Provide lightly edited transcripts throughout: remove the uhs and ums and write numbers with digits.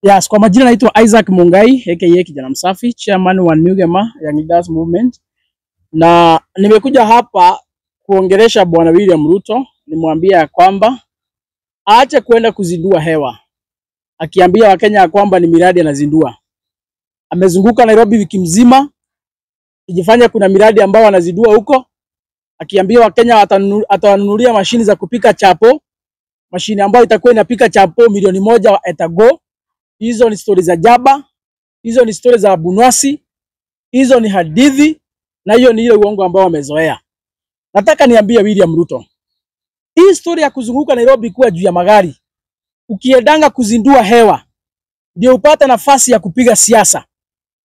Yes, kwa majina naitwa Isaac Mungai aka Kijana Msafi, chairman wa Nugema Young Leaders Movement. Na nimekuja hapa kuongelesha Bwana William Ruto, nimwambia ya kwamba aache kuenda kuzindua hewa, akiambia Wakenya ya kwamba ni miradi anazindua. Amezunguka Nairobi wiki mzima kijifanya kuna miradi ambayo anazindua huko, akiambia Wakenya atawanunulia mashini za kupika chapo, mashini ambayo itakuwa inapika chapo 1,000,000 etago. Hizo ni stori za jaba, hizo ni stori za abunwasi, hizo ni hadithi, na hiyo ni ile uongo ambao wamezoea. Nataka niambie William Ruto, hii story ya kuzunguka Nairobi kuwa juu ya magari, ukiendanga kuzindua hewa, ndio upate nafasi ya kupiga siasa,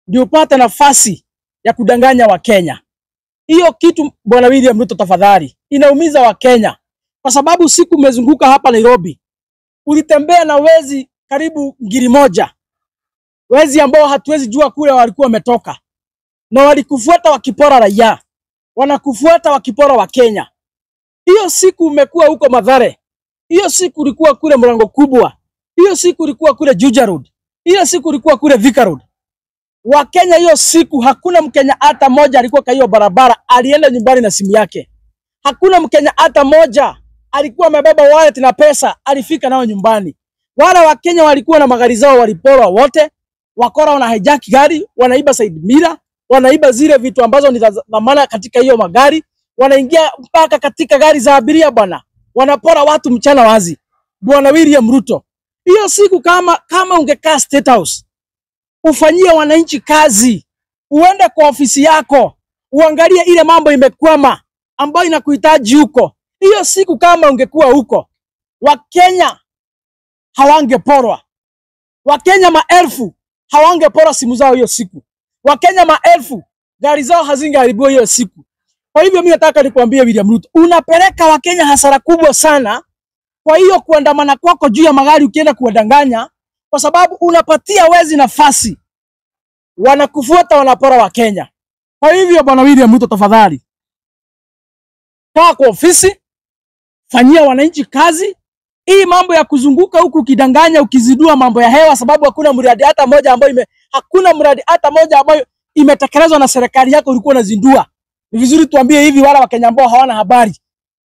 ndio upate nafasi ya kudanganya Wakenya. Hiyo kitu Bwana William Ruto, tafadhali, inaumiza Wakenya. Kwa sababu siku umezunguka hapa Nairobi, ulitembea na wezi karibu 1,000, wezi ambao hatuwezi jua kule walikuwa wametoka, na walikufuata wakipora raia, wanakufuata wakipora wa Kenya. Hiyo siku umekuwa huko Mathare, hiyo siku ulikuwa kule Mlango Kubwa, hiyo siku ulikuwa kule Juja Road, hiyo siku ulikuwa kule Thika Road. Wakenya hiyo siku hakuna Mkenya hata moja alikuwa kwa hiyo barabara alienda nyumbani na simu yake. Hakuna Mkenya hata moja alikuwa amebeba wallet na pesa alifika nao nyumbani. Wala Wakenya walikuwa na magari zao waliporwa wote. Wakora wana hijack gari, wanaiba side mirror, wanaiba zile vitu ambazo ni za dhamana katika hiyo magari, wanaingia mpaka katika gari za abiria bwana. Wanapora watu mchana wazi. Bwana William Ruto, hiyo siku kama ungekaa State House, ufanyie wananchi kazi, uende kwa ofisi yako, uangalie ile mambo imekwama ambayo inakuhitaji huko. Hiyo siku kama ungekuwa huko, Wakenya hawangeporwa. Wakenya maelfu hawangeporwa simu zao hiyo siku. Wakenya maelfu gari zao hazingeharibiwa hiyo siku. Kwa hivyo mimi nataka nikwambie William Ruto, unapeleka Wakenya hasara kubwa sana kwa hiyo kuandamana kwako juu ya magari ukienda kuwadanganya, kwa sababu unapatia wezi nafasi, wanakufuata, wanapora Wakenya. Kwa hivyo Bwana William Ruto, tafadhali kaa kwa ofisi, fanyia wananchi kazi. Hii mambo ya kuzunguka huku ukidanganya, ukizidua mambo ya hewa, sababu hakuna mradi hata moja ambayo hakuna mradi hata moja ambayo imetekelezwa na serikali yako ulikuwa unazindua. Ni vizuri tuambie hivi wala Wakenya ambao hawana habari.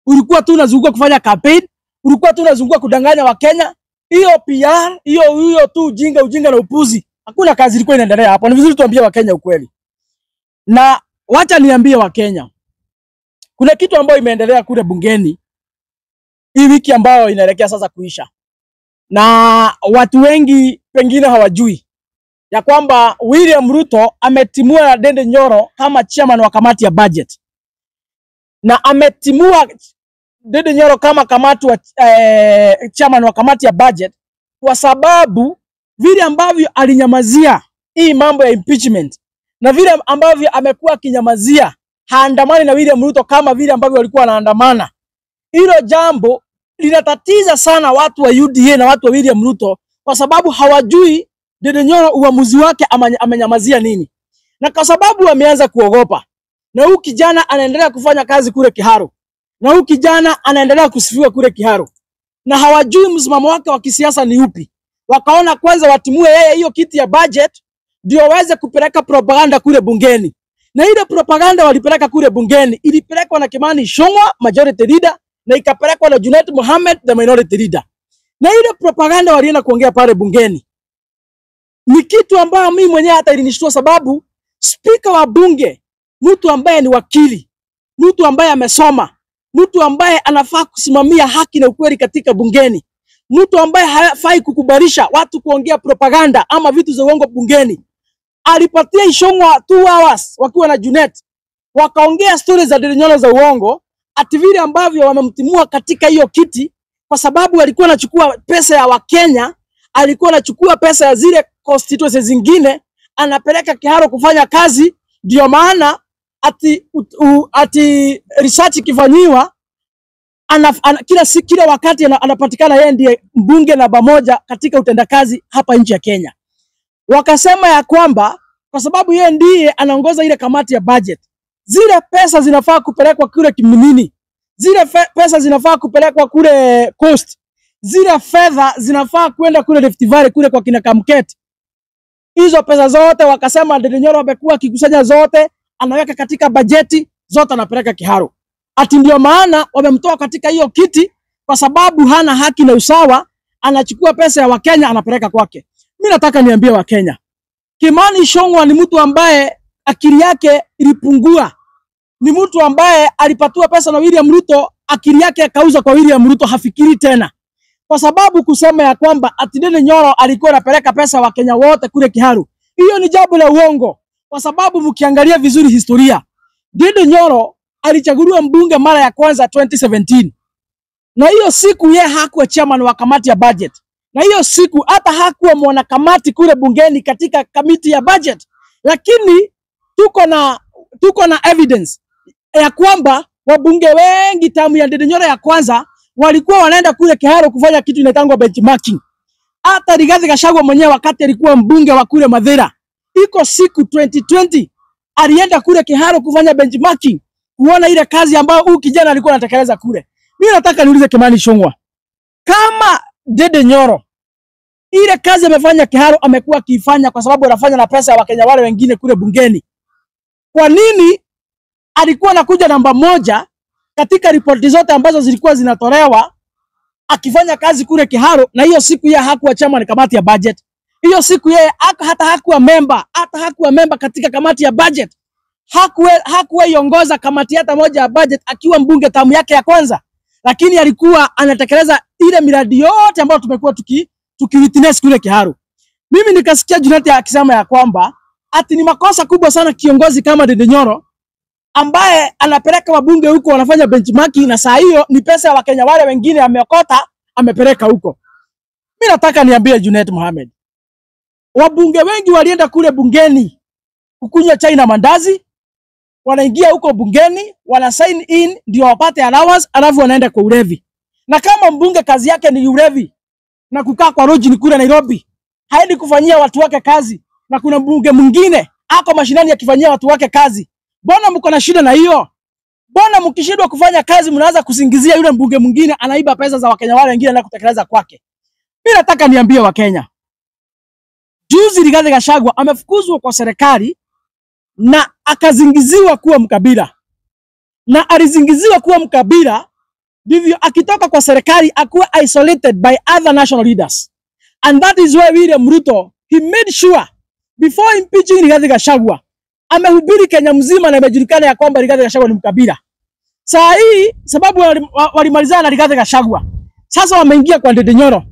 Ulikuwa tu unazunguka kufanya campaign, ulikuwa tu unazunguka kudanganya Wakenya. Hiyo PR, hiyo tu ujinga na upuzi. Hakuna kazi ilikuwa inaendelea hapo. Ni vizuri tuambie Wakenya ukweli. Na wacha niambie Wakenya, kuna kitu ambayo imeendelea kule bungeni hii wiki ambayo inaelekea sasa kuisha, na watu wengi pengine hawajui ya kwamba William Ruto ametimua Ndindi Nyoro kama chairman wa kamati ya budget, na ametimua Ndindi Nyoro kama kamati wa, chairman wa kamati ya budget kwa sababu vile ambavyo alinyamazia hii mambo ya impeachment, na vile ambavyo amekuwa akinyamazia, haandamani na William Ruto kama vile ambavyo walikuwa wanaandamana. Hilo jambo linatatiza sana watu wa UDA na watu wa William Ruto, kwa sababu hawajui Ndindi Nyoro uamuzi wake amenyamazia nini. Na kwa sababu wameanza kuogopa. Na huyu kijana anaendelea kufanya kazi kule Kiharu, na huyu kijana anaendelea kusifiwa kule Kiharu, na hawajui msimamo wake wa kisiasa ni upi. Wakaona kwanza watimue yeye hiyo kiti ya budget ndio waweze kupeleka propaganda kule bungeni. Na ile propaganda walipeleka kule bungeni ilipelekwa na Kimani Ichung'wah, majority leader, na ikapelekwa na Junet Mohamed, the minority leader. Na ile propaganda walienda kuongea pale bungeni ni kitu ambayo mimi mwenyewe hata ilinishtua, sababu speaker wa bunge, mtu ambaye ni wakili, mtu ambaye amesoma, mtu ambaye anafaa kusimamia haki na ukweli katika bungeni, mtu ambaye hafai kukubalisha watu kuongea propaganda ama vitu za uongo bungeni, alipatia Ichung'wah 2 hours wakiwa na Junet, wakaongea stories za Ndindi Nyoro za uongo, ati vile ambavyo wamemtimua katika hiyo kiti kwa sababu alikuwa anachukua pesa ya Wakenya, alikuwa anachukua pesa ya zile constituencies zingine anapeleka Kiharu kufanya kazi. Ndio maana ati research ikifanyiwa kila wakati anapatikana yeye ndiye mbunge namba 1 katika utendakazi hapa nchi ya Kenya. Wakasema ya kwamba kwa sababu yeye ndiye anaongoza ile kamati ya budget, zile pesa zinafaa kupelekwa kule Kiminini, zile pesa zinafaa kupelekwa kule Coast, Zile fedha zinafaa kwenda kule Rift Valley kule kwa kina Kamket. Hizo pesa zote wakasema Ndindi Nyoro amekuwa akikusanya zote, anaweka katika bajeti zote, anapeleka Kiharu. Ati ndio maana wamemtoa katika hiyo kiti, kwa sababu hana haki na usawa, anachukua pesa ya Wakenya anapeleka kwake. Mimi nataka niambie Wakenya, Kimani Ichung'wah ni mtu ambaye akili yake ilipungua. Ni mtu ambaye alipatiwa pesa na William Ruto, akili yake akauza kwa William Ruto, hafikiri tena. Kwa sababu kusema ya kwamba ati Ndindi Nyoro alikuwa anapeleka pesa Wakenya wote kule Kiharu, hiyo ni jambo la uongo. Kwa sababu mkiangalia vizuri historia, Ndindi Nyoro alichaguliwa mbunge mara ya kwanza 2017. Na hiyo siku yeye hakuwa chairman wa kamati ya budget. Na hiyo siku hata hakuwa mwanakamati kule bungeni katika kamati ya budget. Lakini tuko na evidence ya kwamba wabunge wengi term ya Ndindi Nyoro ya kwanza walikuwa wanaenda kule Kiharu kufanya kitu inaitangwa benchmarking. Hata Rigathi Gachagua mwenyewe wakati alikuwa mbunge wa kule Mathira, iko siku 2020 alienda kule Kiharu kufanya benchmarking, kuona ile kazi ambayo huyu kijana alikuwa anatekeleza kule. Mimi nataka niulize Kimani Ichung'wah, kama Ndindi Nyoro ile kazi amefanya Kiharu amekuwa akifanya kwa sababu anafanya na pesa ya Wakenya wale wengine kule bungeni, kwa nini alikuwa anakuja namba moja katika ripoti zote ambazo zilikuwa zinatolewa akifanya kazi kule Kiharu? Na hiyo siku yeye hakuwa chairman kamati ya budget. Hiyo siku yeye hata hakuwa member, hata hakuwa member katika kamati ya budget. Hakuwa iongoza kamati hata moja ya budget akiwa mbunge term yake ya kwanza, lakini alikuwa anatekeleza ile miradi yote ambayo tumekuwa tuki witness kule Kiharu. Mimi nikasikia Junet akisema ya kwamba ati ni makosa kubwa sana kiongozi kama Ndindi Nyoro ambaye anapeleka wabunge huko wanafanya benchmarking, na saa hiyo ni pesa ya Wakenya wale wengine ameokota amepeleka huko. Mimi nataka niambie Junet Mohamed, wabunge wengi walienda kule bungeni kukunywa chai na mandazi, wanaingia huko bungeni, wana sign in ndio wapate allowance, alafu wanaenda kwa ulevi. Na kama mbunge kazi yake ni ulevi na kukaa kwa lodge ni kule Nairobi, haendi kufanyia watu wake kazi, na kuna mbunge mwingine ako mashinani akifanyia watu wake kazi, mbona mko na shida na hiyo? Mbona mkishindwa kufanya kazi mnaanza kusingizia yule mbunge mwingine anaiba pesa za Wakenya wale wengine na kutekeleza kwake? Mimi nataka niambie Wakenya, juzi Rigathi Gachagua amefukuzwa kwa serikali na akazingiziwa kuwa mkabila, na alizingiziwa kuwa mkabila ndivyo akitoka kwa serikali akuwa isolated by other national leaders, and that is why William Ruto, he made sure before impeaching Rigathi Gachagua amehubiri Kenya mzima na imejulikana ya kwamba Rigathi Gachagua ni mkabila. Saa hii sababu walimalizana na Rigathi Gachagua, sasa wameingia kwa Ndindi Nyoro,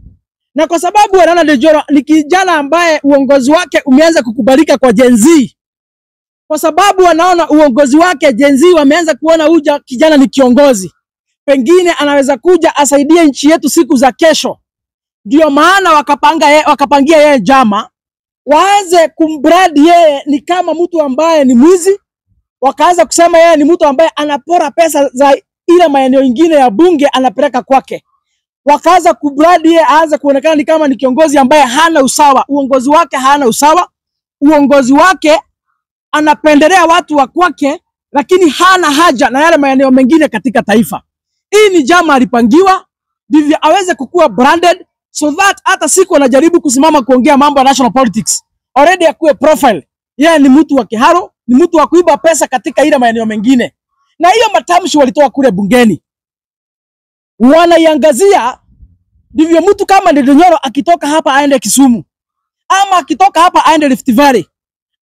na kwa sababu wanaona Ndindi Nyoro ni kijana ambaye uongozi wake umeanza kukubalika kwa Gen Z, kwa sababu wanaona uongozi wake Gen Z wameanza kuona huyu kijana ni kiongozi, pengine anaweza kuja asaidie nchi yetu siku za kesho. Ndio maana wakapangia yeye njama, waanze kumbrand yeye ni kama mtu ambaye ni mwizi, wakaanza kusema yeye ni mtu ambaye anapora pesa za ile maeneo ingine ya bunge anapeleka kwake. Wakaanza kubrand yeye aanze kuonekana ni kama ni kiongozi ambaye hana usawa, uongozi wake hana usawa, uongozi wake anapendelea watu wa kwake, lakini hana haja na yale maeneo mengine katika taifa. Hii ni njama alipangiwa ndivyo aweze kukua branded so that hata siku anajaribu kusimama kuongea mambo ya national politics, already akuwe profile yeye ni mtu wa Kiharu, ni mtu wa kuiba pesa katika ile maeneo mengine. Na hiyo matamshi walitoa kule bungeni, wanaiangazia ndivyo mtu kama Ndindi Nyoro akitoka hapa aende Kisumu ama akitoka hapa aende Rift Valley,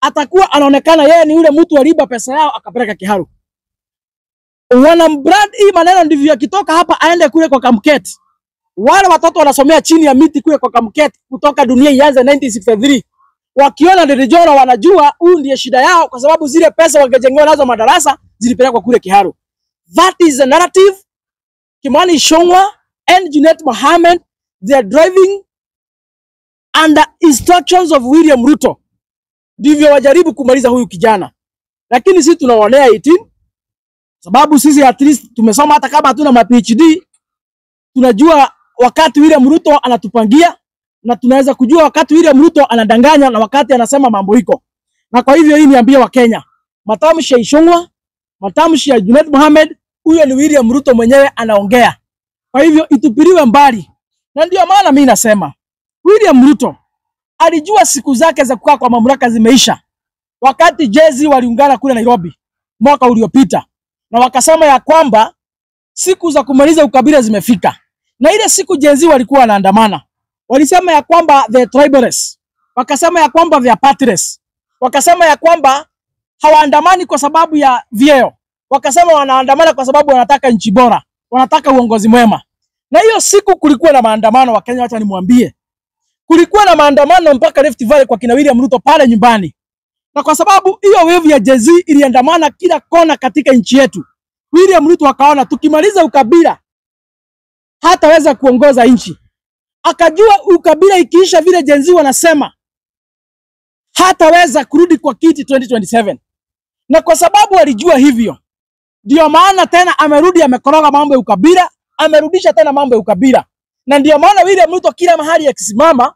atakuwa anaonekana yeye ni yule mtu aliiba pesa yao akapeleka Kiharu. Wanambrand hii maneno ndivyo akitoka hapa aende kule kwa Kamket. Wale watoto wanasomea chini ya miti kule kwa Kamket kutoka dunia ianze 1963. Wakiona Ndindi Nyoro wanajua huyu ndiye shida yao, kwa sababu zile pesa wangejengewa nazo madarasa zilipelekwa kule Kiharu. That is the narrative Kimani Ichung'wah and Junet Mohammed, they are driving under instructions of William Ruto, ndivyo wajaribu kumaliza huyu kijana, lakini sisi tunawaonea 18 sababu sisi at least tumesoma, hata kama hatuna ma PhD, tunajua wakati William Ruto anatupangia na tunaweza kujua wakati William Ruto anadanganya na wakati anasema mambo iko. Na kwa hivyo hii niambie Wakenya, matamshi ya Ichung'wah, matamshi ya Junet Mohamed, huyo ni William Ruto mwenyewe anaongea. Kwa hivyo itupiliwe mbali. Na ndio maana mimi nasema William Ruto alijua siku zake za kukaa kwa mamlaka zimeisha wakati Gen Z waliungana kule Nairobi mwaka uliopita, na wakasema ya kwamba siku za kumaliza ukabila zimefika. Na ile siku Gen Z walikuwa wanaandamana, walisema ya kwamba the tribalists, wakasema ya kwamba they are partyless, wakasema ya kwamba hawaandamani kwa sababu ya vyeo, wakasema wanaandamana kwa sababu wanataka nchi bora, wanataka uongozi mwema. Na hiyo siku kulikuwa na maandamano, Wakenya, wacha nimwambie, kulikuwa na maandamano mpaka Rift Valley kwa kina William Ruto pale nyumbani. Na kwa sababu hiyo wave ya Gen Z iliandamana kila kona katika nchi yetu, William Ruto akaona tukimaliza ukabila hataweza kuongoza nchi. Akajua ukabila ikiisha vile Gen Z wanasema hataweza kurudi kwa kiti 2027. Na kwa sababu alijua hivyo, ndio maana tena amerudi amekoroga mambo ya ukabila, amerudisha tena mambo ya ukabila. Na ndio maana William Ruto kila mahali akisimama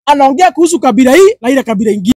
anaongea kuhusu kabila hii na ile kabila ingine.